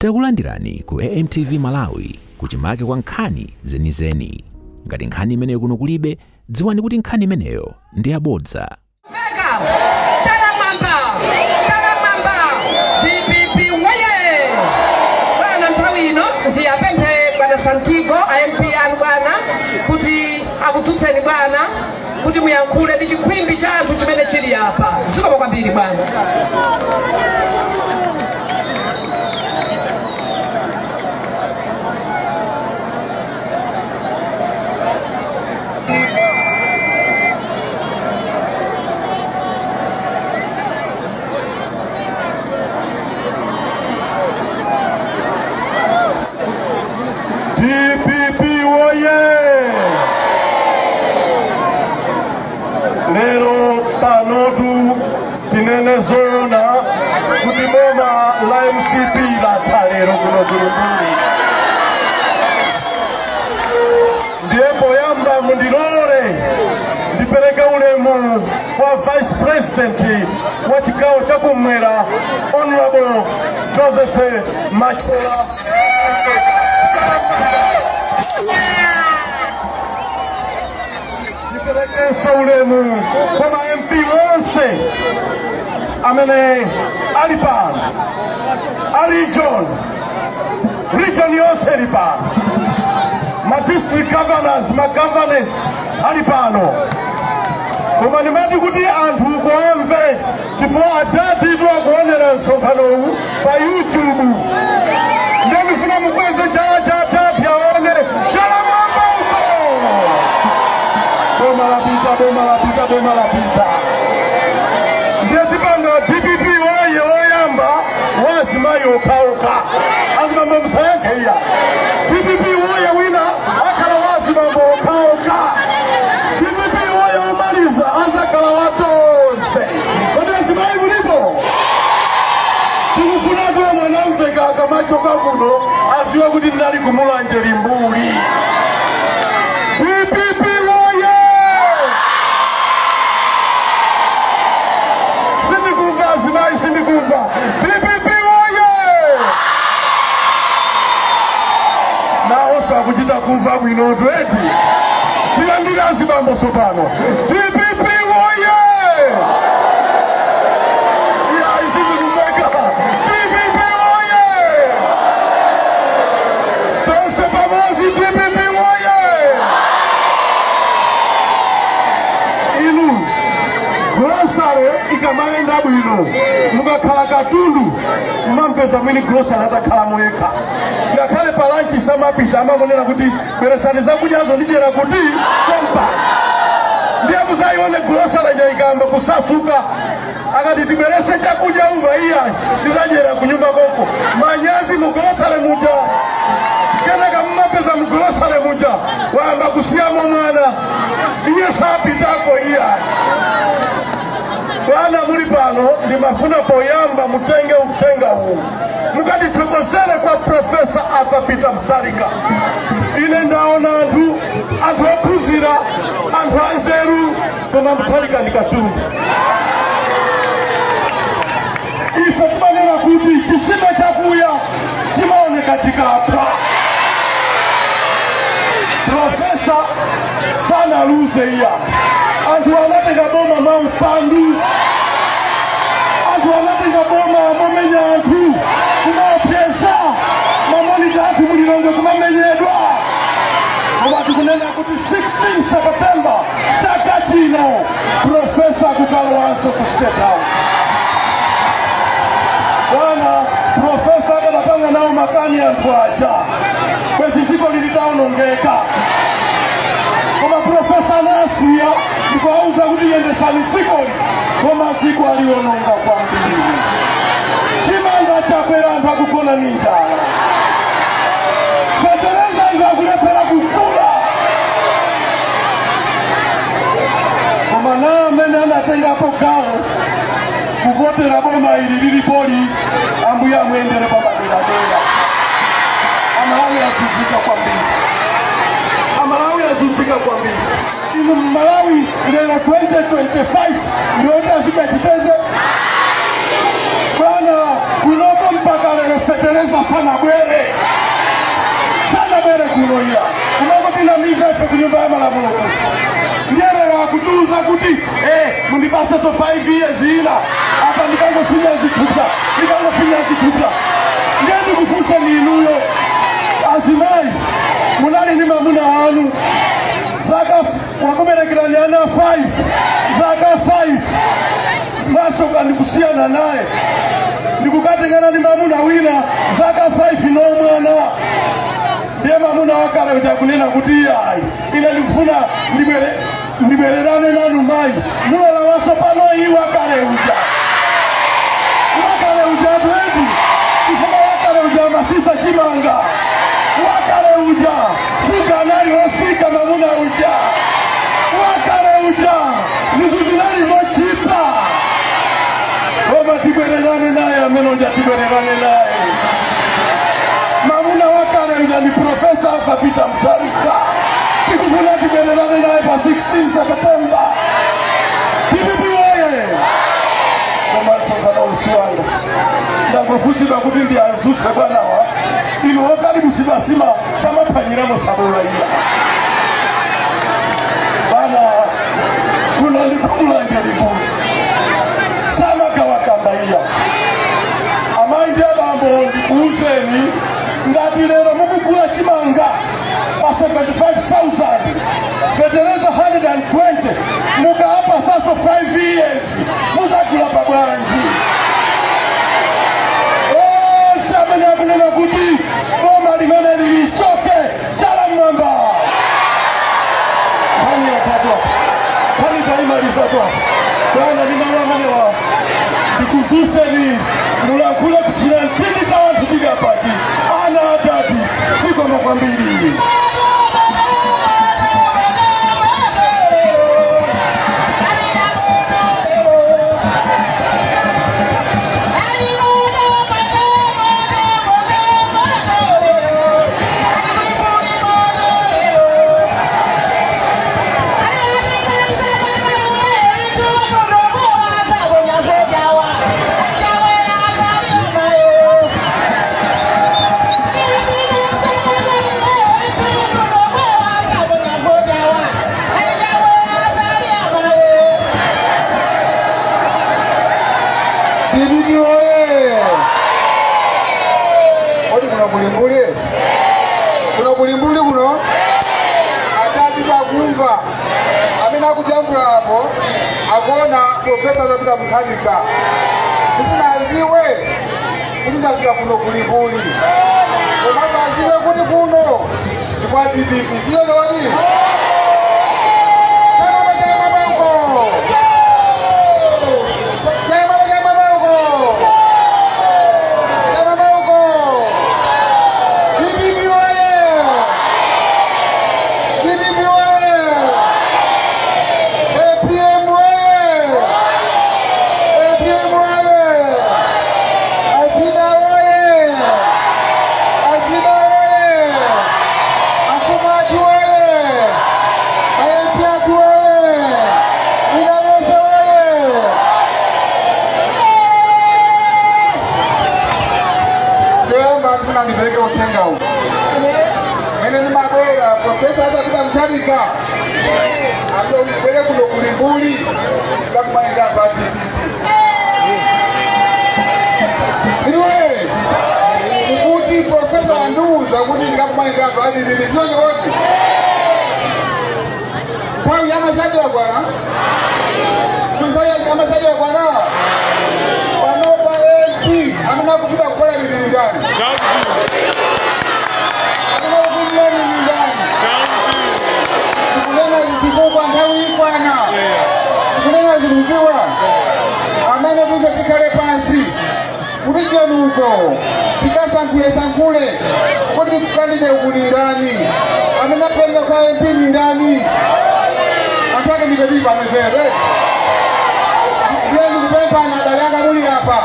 Takulandirani ku AMTV Malawi kuchimake kwa nkhani zenizeni. Ngati nkhani imeneyo kuno kulibe, dziwani kuti nkhani imeneyo ndi yabodza. Veka, chala mwamba, chala mwamba, DPP woye! Bwana, nthawi ino ndiyapemphe bwana Santigo a MP anu bwana kuti akudzutseni bwana kuti muyankhule ndi chikhwimbi cha anthu chimene chili apa. Zikomo kwambiri bwana. DPP woye! Lero panotu tinene zoona kuti boma la MCP latha lero kuno ku Limbuli. Ndiye poyamba mundilole ndipereke ulemu kwa Vice President wa chigawo chakumwera, Honorable Joseph Machola. Ndiperekenso ulemu kwa ma MP onse amene ali pano, a region yonse ili pano, ma district governors, ma governors ali pano. Koma ndimati kuti anthu ukuamve, chifukwa adaditu akuonera msonkhanowu pa YouTube, ndiye ndifuna mukweze chala cha adadi aone. Chala mwamba uko! Boma lapita, boma lapita, boma lapita. Ndiye tipanga DPP woye woyamba wa azimayi okhaokha. Azibambo musayankhe iya. DPP woye wina akhala wa azibambo okhaokha. DPP woye womaliza azakhala wa tonse. Kodi azimayi mulipo? Tikufuna tuwa Mwanamveka akamachoka kuno aziwe kuti ndinali ku Mulanje Limbuli. DPP woye! Sindikumva azimayi, sindikumva. DPP woye! Nawonso akuchita kumva bwinotu eti. Tilandire azibambo tsopano. DPP woye! Iya, isizikumveka. DPP woye! Tonse pamodzi, DPP woye! Inu, grocery ikamayenda bwino, mukakhala katundu mumampeza mwini grocery atakhala yekha, ngakhale pa lunch samapita, amangonena kuti bweresani zakudyazo ndidyera kuti kompa. Ndiye muzayione grocery ija ikamba kusasuka, akati tibwerese chakudya, umva, iya, ndizadyera kunyumba koko. Manyazi mu grocery muja. Kenaka mmapeza mu grocery muja wayamba kusiyamo mwana, iye sapitako iya. Bwana, muli pano, ndimafuna poyamba mutenge utenga uwu mukatithokozere kwa Profesa Arthur Peter Mutharika. Ine ndaona anthu ophunzira, anthu anzeru, koma Mutharika ndi katundu. Ife timanena kuti chisime chakuya chimaoneka chikapha. Profesa sanaluze iya. Anthu anatenga boma maupandu, anthu anatenga boma momenya anthu, kumaopseza ma monitor athu mu Lilongwe, kumamenyedwa. Koma tikunena kuti 16 September chaka chino profesa kukalowanso ku State House. Bwana, profesa akanapanga nawo makani anthu aja, bwezi dziko lilitaonongeka. Koma profesa anasiya ndikuwauza kuti yendesani dzikoli, koma dziko aliononga kwambiri. Chimanga chakwera, anthu akugona ndi njala. Fetereza anthu akulephera kugula. Koma na amene anatengapo gawo kuvotera boma ili lilipoli, Ambuye amuyendere pamadera-dera. Amalawi azunzika kwambiri, Amalawi azunzika kwambiri. Inu, Mmalawi lero 2025 ndiwoti azikachiteze. Bwana, kunoko Mpaka lero fetereza sanabwere, sanabwere kuno iya, kumangotinamiza ife kunyumba ya malamulo kuti ndiye lero akutiuza kuti mundipaseso 5 years ina apa, ndikangofinya zithupsa, ndikangofinya zithupsa. Ndiye ndikufunseni inuyo azimayi, munali ndi mamuna wanu zaka, wakuberekerani ana 5, zaka 5, masoka ndikusiyana naye ndikukatengana ndi mamuna wina, zaka 5 no mwana. Ndiye mamuna wakale uja kunena kuti, "Ayi, ine ndikufuna ndibwererane nanu mayi." Mulola waso pano iyi wakale uja, wakale uja bwedu, chifukwa wakale uja masisa chimanga, wakale uja shuga anali osika, mamuna uja wakale uja zinthu zinali zochipa. Koma tibwererane naye amene uja, tibwererane naye mamuna wakale uja ni Profesa Arthur Peter Mutharika. Tikufuna tibwererane naye pa 16 September. DPP oye! Koma msonkhano usiwanga, ndangofusidwa kuti ndi azuse bwanawa inu okalibusidwa sima samaphwanyiramo sabola iya bana kuno ndikumulanje likulu samagawakamba iya. Amayi ndi abambo, ndikuuzeni, ngati lero mukugula chimanga pa 75,000, fetereza 120, mukaapa saso 5 years muzagula pa bwanji? Onse amene akunena kuti boma limene lilichoke, chala mmwamba. Nkhani yatatu apa, nkhani tayimalizatu apa bwana. Ndi malo amenewa ndikuzuseni mulankhule kuchira mtindi cha wanthu tili apachi. Ana atati sikoma kwambiri. DPP oye! Odi kuno kulimbuli, kuno kulimbuli kuno atati takumva amene akujambula apo akuona Profesa Peter Mutharika. Ndisinaziwe kuti ndafika kuno kulimbuli, komanso aziwe kuti kuno ndi kwa DPP siyononi. Chama chama mabauko, chama chama mabauko, chama mabauko. DPP oye! DPP oye! APM oye! APM oye! Akina oye! Akina oye! Akumatu oye! Ayempiatu oye! Inaweza oye! Choyamba ndifuna ndipereke uthenga uwu. Mene ndimabwera, Profesa atapita Mutharika apo ndibwere kuno kulimbuli ngakumanira pa DPP. Iniwe ndikuti Profesa wandiuza kuti ndikakumanira pa DPP sizonyooti nthawi yamashadi yakwana, nthawi yamashadi yakwana. Panopa MP amene akupita kukola mili ndani? Amene akupita mili ndani? Tikunena chifukwa nthawi ikwana, tikunena zikuziwa amene tuze tikhale pansi kuti jenuko tikasankhule sankhule kuti candidate uku ni ndani, amene akuyenera kwa MP ni ndani. Anthu ake ndiketipa pamezere. Ndiye ndikupemphani abale anga muli apa,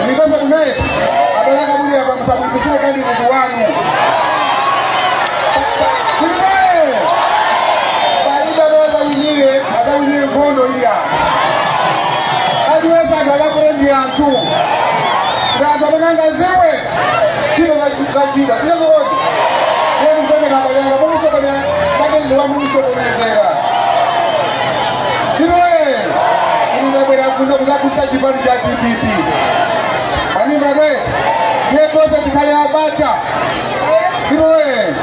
ndipese kuneti abale anga muli apa, musamwipisire candidate wanu. Silibaye palibe amene adzawinire, adzawinire nkhondo iya. Aliyense anthu alakule ndi anthu. Ndi anthu amene angaziwe ntchito zachita sichazokoti eni kupemera abale anga mumusokonera katenzi wa mumusokonezera. Inoe inu ndabwera kuno kuzagulitsa chipani cha DPP manimba kwe ndiye tonse tikhale abata. Inoe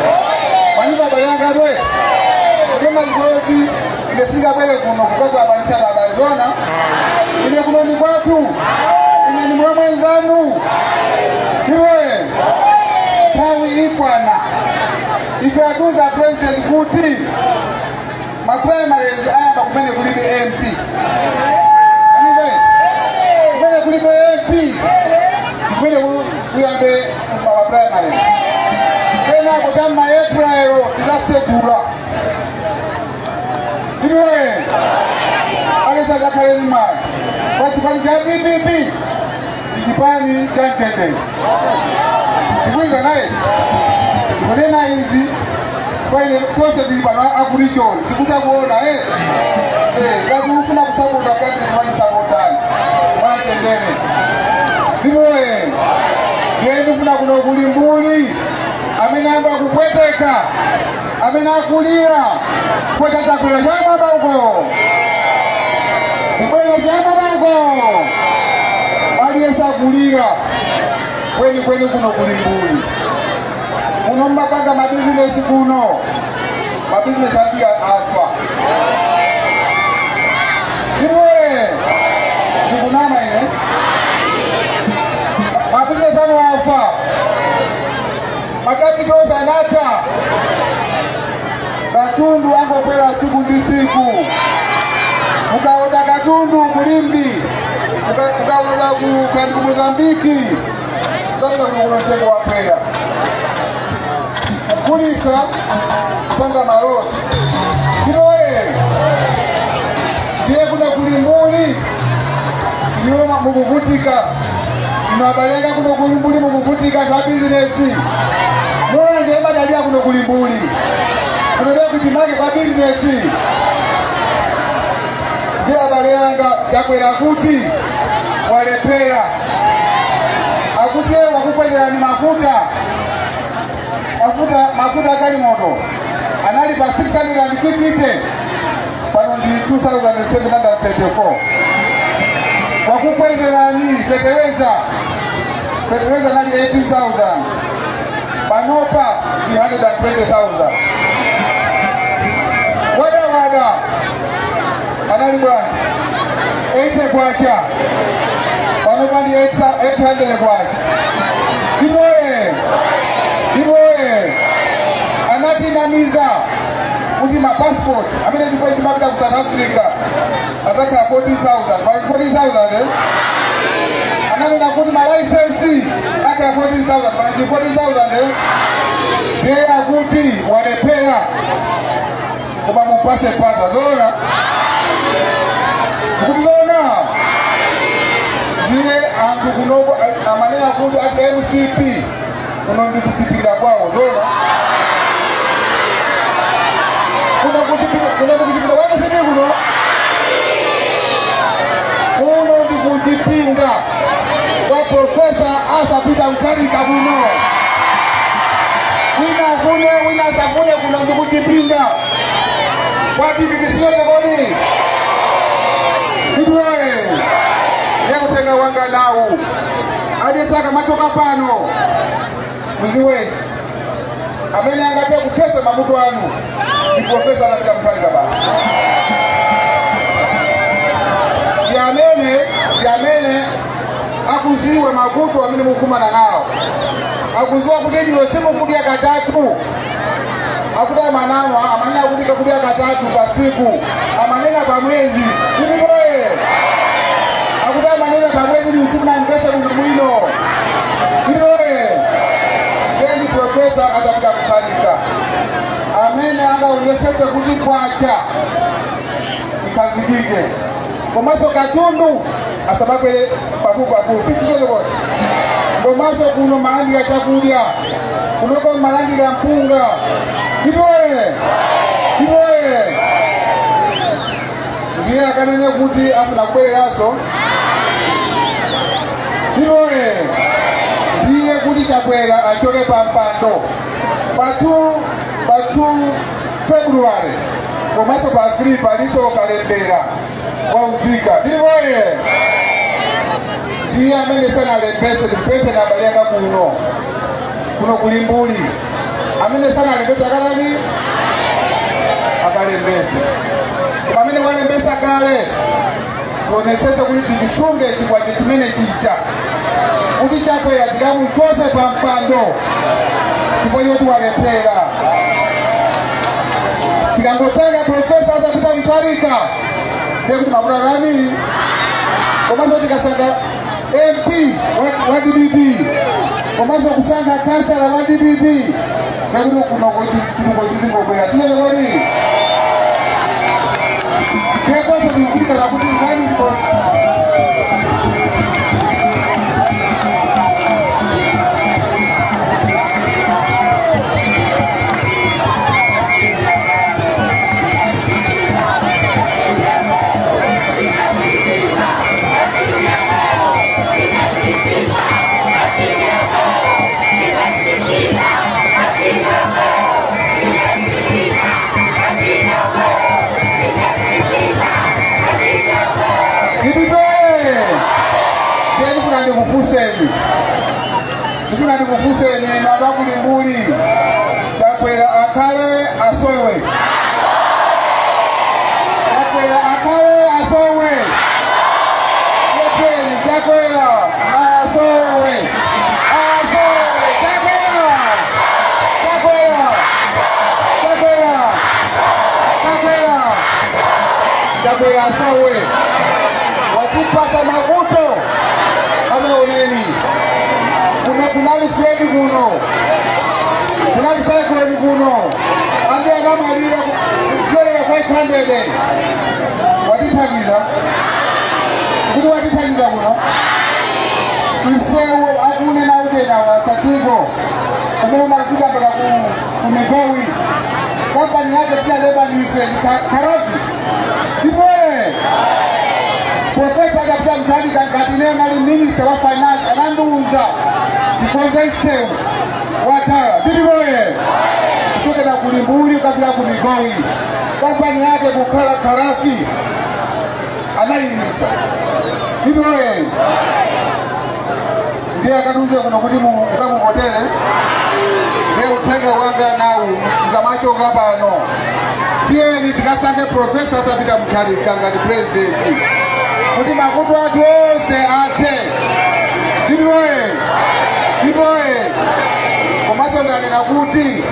manimba abale anga kwe ndimalizoti ine singabwere kuno kukakuabanisa babale zona. Ine kuno ndi kwathu, ine ni mwa mwenzanu. Iwe nthawi ikwana ife atuza president kuti ma primaries ayamba kumene kulibe MP. Anive kumene kulibe MP kumene kuyambe ma primaries, kenako tamma April tizasegula. Iwe alisazakhaleni mali kwa chipani cha DPP ndi chipani cha mtendere. Ndikuiza naye ndikunena izi faine tonse tili pano akulichoni tikuta kuona ngati ufuna kusapota candidate wanisapotani mwamtendere. Ndipoe ndiye ndifuna kuno kuli mbuli amene amba kupweteka amene akulira chifukwa chachakwera chamwamba uko kubwera chamwamba uko aliyense akulira kweni kweni. Kuno kuli mbuli kuno mmapanga mabizinesi kuno, mabizinesi ambiri afa. Iwe ndikunama ine? Mabizinesi anu afa, ma capitals anatha, katundu angokwera siku ndi siku. Mukaoda katundu kulimbi, mukaoda ku kandi ku Mozambiki, ukapita kuno kuno mtengo wakwera, kugulisa kupanga ma loss. Iwoye ndiye kuno kuli mbuli iwo mukuvutika. Ino abaleka kuno kuli mbuli mukuvutika. Anthu a bizinesi mulanje imadalira kuno kuli mbuli kunodea kuchimake kwa bizinesi. Ndiye abale yanga chakwera kuti walepera akuti iye wakukwezerani mafuta. Mafuta agalimoto anali pa 650, pano ndi 2734. Wakukwezerani fetereza. Fetereza anali 18,000, panopa ndi 120,000. Wadawada anali bwanji? 80 kwacha, panopa ndi 800 kwacha. Iboye iboye anatinamiza kuti ma passport amene ndipo timapita ku South Africa azakhala 14,000, pali 14,000 eh? Ananena kuti ma licence akhala 14,000, pali ndi 14,000 eh? Ndiye akuti walepera koma mupase pata zona kuti zona. Ndiye anthu kunoko amanena kuti ati MCP kuno ndi kuchipinda kwawo. Zona kuno kuchipinda, kuno ndi kuchipinda kwa MCP. Kuno kuno ndi kuchipinda kwa Professor Arthur Peter Mutharika. Kuno wina afune wina asafune, kuno ndi kuchipinda kwa DPP. Siyotekoni idwe yakutenga wanga nawu adesaka matoka pano muziweji amene angathe kuthesa mavuto anu ndi Professor Arthur Peter Mutharika basi. Ndi amene akuziwe mavuto amene mukumana nawo, akuziwa kuti ndiwe simukudya katatu. Akuti amanama amanena kuti kakudya katatu pa siku, amanena pa mwezi. Ilipoye akuti amanena pa mwezi ni usiku namkese bwino bwino. Ilipoye ndi Professor Arthur Peter Mutharika amene angaonesese kuti kwacha ikhazikike komanso katundu asamakwere pafupi pafupi sichonekoti. Komanso kuno malandira chakudya, kunoko malandira mpunga. Ipoye ipoye ndiye akanene kuti afuna kubwereranso. Ipoye Kuti Chakwera achoke pa mpando pa 2 February komanso pa 3 paliso kalembera waunzika tilipoye. Ndiye amene sanalembese, ndikupemphe na abale anga kuno kulimbuli, amene sanalembese akalani akalembese. Koma amene walembesa kale, tionesese kuti tichisunge chikwache chimene chija, kuti Chakwera tikamuchose pa mpando chifukwa choti walephera. Tikangosankha Professor Arthur Peter Mutharika, ndiye kuti mavuto atani? Komanso tikasankha MP wa DPP komanso kusankha kansala wa DPP, ndiye kuti kunoko chitukuko chizingobwera sinene kodi? Ndiye kwanso ndikukutikana kuti nkhani ndipo DPP. Ndiye ndifuna ndikufuseni anthu akulimbuli, Chakwera akhale, asowe? Chakwera akhale, asowe? Yeteni, Chakwera asowe, asowe! Chakwera, Chakwera, Chakwera, Chakwera, Chakwera asowe! Watipasa mavuto amaoneni. Kuno kunali flood, kuno kunali cyclone, kuno ambi anamalira kupyolera 500. Watithandiza kuti watithandiza kuno msewu akunena utena wa Satiko umene umafika mpaka ku Migowi, kampani yake tinaleba nife Karafi. Ndipo Professor Arthur Mutharika, ngati ine nali Minister wa Finance, anandiuza tikonze msewu watala tiliboye kuchokera ku Limbuli ukafika ku Migowi, kampani yake kukhala Karafi anayimisa. Ndipoye ndiye akatiuze kuno kuti mukamuvotere. Ndiye uthenga wanga nawu, mukamachoka pano, tiyeni tikasankhe Professor Arthur Peter Mutharika ngati president kuti mavuto athu onse athe. Ndipoye, ndipoye komanso ndanena kuti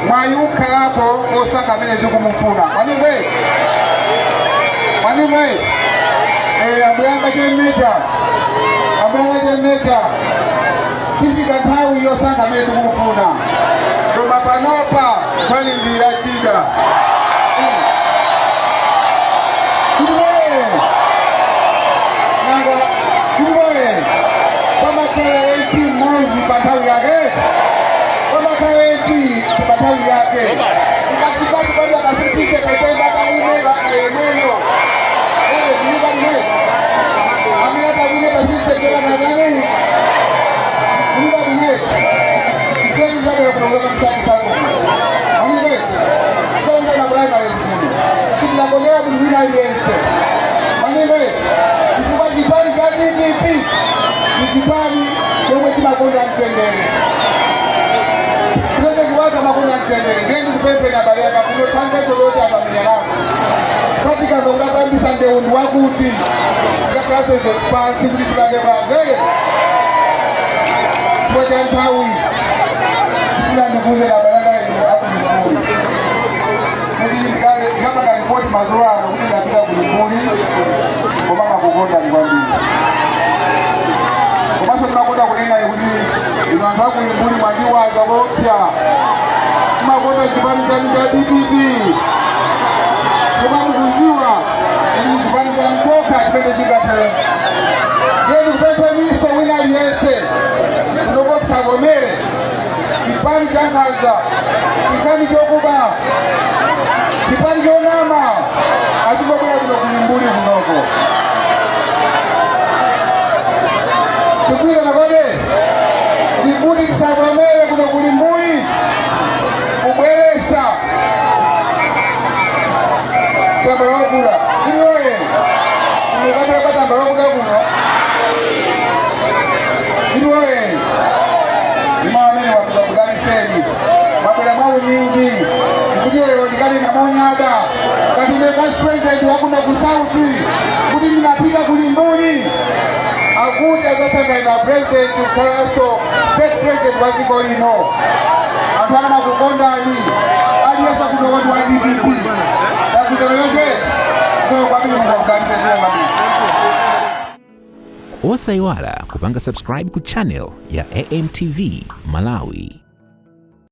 mwayi ukhalapo osankha amene tikumufuna. Mwanimwe, mwanimwe, abuyanga chemeta, abuyanga chemeta, tifika nthawi yosankha amene tikumufuna, koma panopa nkhani ndi yachida. Ndipoye nanga, ndipoye pamakhala MP mmodzi pa nthawi yake, pamakhala MP pa nthawi yake. Ikafikati pali akasisise September kawine yemweyo limwe amene atawine pa 6 September kanani kuliba limwe nzeru zabwera kuno kuzakamsakisako manike sonza na primary kuno sitinakondera munthu wina aliyense manike, chifukwa chipani cha DPP ni chipani chomwe chimakonda mtendere. President wake amakonda mtendere. Ndiye ndikupempha abale anga kuno, tsangeso loti apamenyerako fatika zokudapambisa ndewu wakuti ngakhalaso izo pansi kuti tipange bwangeye chifukwa cha nthawi. Sina ndikuze na abale anga inu akulimbuli kuti ndikapanga ripoti madzulo ano kuti ndapita kulimbuli, koma makukondani kwambiri. Komanso ndimakonda kunena kuti inu anthu akulimbuli mwandiwaza kopya, mmakonda chipani chanu cha DPP, koma mukuziwa kuti chipani chanu chokha chimene chingathe. Ndiye ndikupempheniso wina aliyense kunoko, chipani cha nkhanza, chipani chokuba, chipani chonama azingobwera kuno kulimbuli kunoko. Tikwira nakode ndikuti Vice President wakuno ku South, kuti ndinapita kulimbuli akuti azasankha president kukhalanso state president wa dziko lino. Anthu anamakukondani, aliyense kuno kuti wa DPP takutero yonse so kwambiri mukakudalitse kwambiri. Osayiwala kupanga subscribe ku channel ya AMTV Malawi.